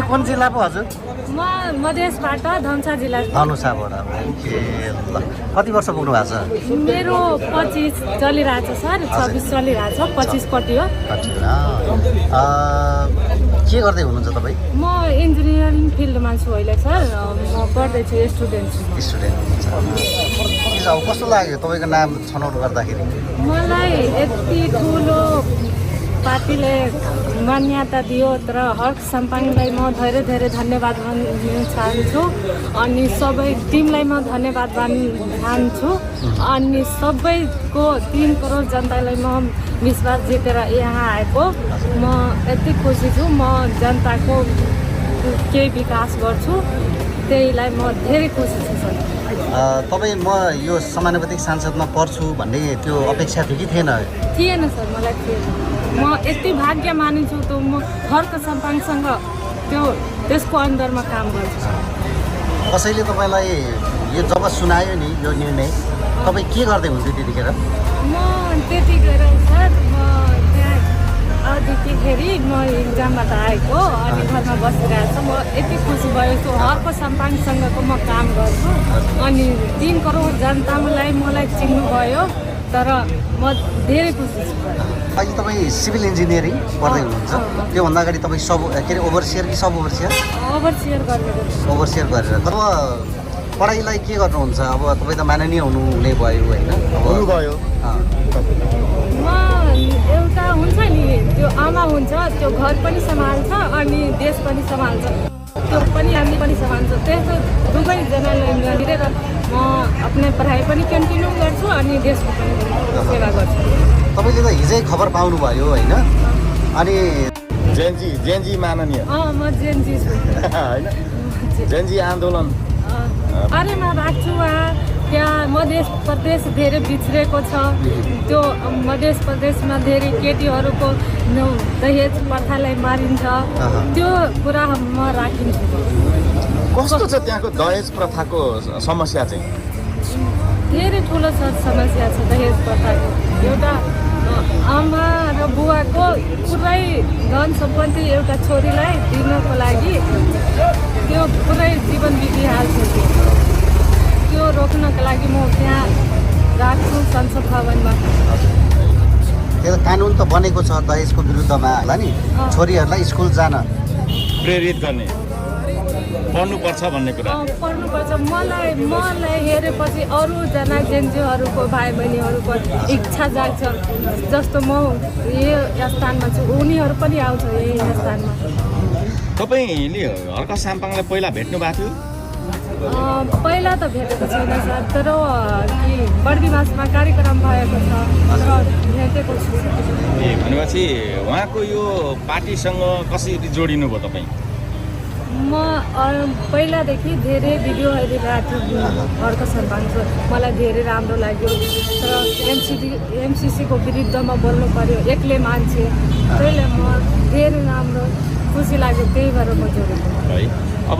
चाहिँ कुन जिल्ला पो हजुर? म मधेसबाट धनुषा जिल्ला। धनुषाबाट। ल कति वर्ष पुग्नु भएको छ? मेरो 25 चलिरहेछ सर, 26 चलिरहेछ, 25 पट्टि हो। के गर्दै हुनुहुन्छ तपाईँ? म इन्जिनियरिङ फिल्डमा छु अहिले सर, म पढ्दैछु, स्टुडेन्ट छु। स्टुडेन्ट हुनुहुन्छ। अब कस्तो लाग्यो तपाईँको नाम छनौट गर्दाखेरि? मलाई यति ठुलो पार्टीले मान्यता दियो, तर हर्क साम्पाङलाई म धेरै धेरै धन्यवाद भन्न चाहन्छु। अनि सबै टिमलाई म धन्यवाद भन्न चाहन्छु। अनि सबैको 3 करोड जनतालाई म विश्वास जितेर यहाँ आएको, म यति खुसी छु। म जनताको केही विकास गर्छु, त्यहीलाई म धेरै खुसी छु सर। तपाईँ म यो समानुपातिक सांसदमा पर्छु भन्ने त्यो अपेक्षा थियो कि थिएन? थिएन सर, मलाई थिएन। म यति भाग्य मानिन्छु, त म हर्क साम्पाङसँग त्यसको अन्डरमा काम गर्छु। कसैले तपाईँलाई यो जब सुनायो नि यो निर्णय, तपाईँ के गर्दै हुन्थ्यो त्यतिखेर? म त्यतिखेर सर, म त्यहाँ अघिखेरि म इक्जामबाट आएको, अनि घरमा बसिरहेको छु। म यति खुसी भएको छु, हर्क साम्पाङसँगको म काम गर्छु। अनि 3 करोड जनतालाई मलाई चिन्नुभयो, तर म धेरै खुसी छु। अहिले तपाईँ सिभिल इन्जिनियरिङ पढ्दै हुनुहुन्छ। त्योभन्दा अगाडि तपाईँ ओभरसियर कि सब ओभरसियर? ओभरसियर गरेर। ओभरसियर गरेर। तब पढाइलाई के गर्नुहुन्छ? अब तपाईँ त माननीय हुने भयो होइन? हुनुभयो। म एउटा हुन्छ नि, त्यो आमा हुन्छ, त्यो घर पनि सम्हाल्छ अनि देश पनि सम्हाल्छ, त्यो पनि हामी पनि सम्हाल्छ। त्यसो दुवैजनालाई मिलेर म आफ्नो पढाइ पनि कन्टिन्यू गर्छु अनि देशको पनि सेवा गर्छु। तपाईँले त हिजै खबर पाउनुभयो होइन? अनि जेनजी माननीय। म जेनजी छु होइन, जेनजी आन्दोलन। अरे म राख्छु त्यहाँ मध्य प्रदेश धेरै पिछडेको छ। त्यो मध्य प्रदेशमा धेरै केटीहरूको दहेज प्रथालाई मारिन्छ, त्यो कुरा म राखिन्छु। कस्तो छ त्यहाँको दहेज प्रथाको समस्या चाहिँ? धेरै ठुलो समस्या छ दहेज प्रथाको। एउटा आमा र बुवाको पुरै धन सम्पत्ति एउटा छोरीलाई दिनको लागि त्यो पुरै जीवन बितिहाल्छ। त्यो रोक्नको लागि म त्यहाँ राख्छु संसद भवनमा। त्यो कानुन त बनेको छ दहेजको विरुद्धमा होला नि, छोरीहरूलाई स्कुल जान प्रेरित गर्ने, पढ्नुपर्छ भन्ने कुरा। पढ्नुपर्छ। मलाई हेरेपछि अरूजना जेन्जीहरूको भाइ बहिनीहरूको इच्छा जाग्छ। जस्तो म यो स्थानमा छु, उनीहरू पनि आउँछ यही स्थानमा। तपाईँले हर्क साम्पाङलाई पहिला भेट्नु भएको थियो? पहिला त भेटेको छैन सर, तर कि बर्दिवासमा कार्यक्रम भएको छ, तर भेटेको छु। भनेपछि उहाँको यो पार्टीसँग कसरी जोडिनु भयो तपाईँ? म पहिलादेखि धेरै भिडियो हेरिरहेको थिएँ हर्क साम्पाङको, मलाई धेरै राम्रो लाग्यो। तर एमसिसीको विरुद्धमा बोल्नु पर्यो, एक्लै मान्छे, त्यसले म धेरै राम्रो खुसी लाग्यो, त्यही भएर म जोडेको। है अब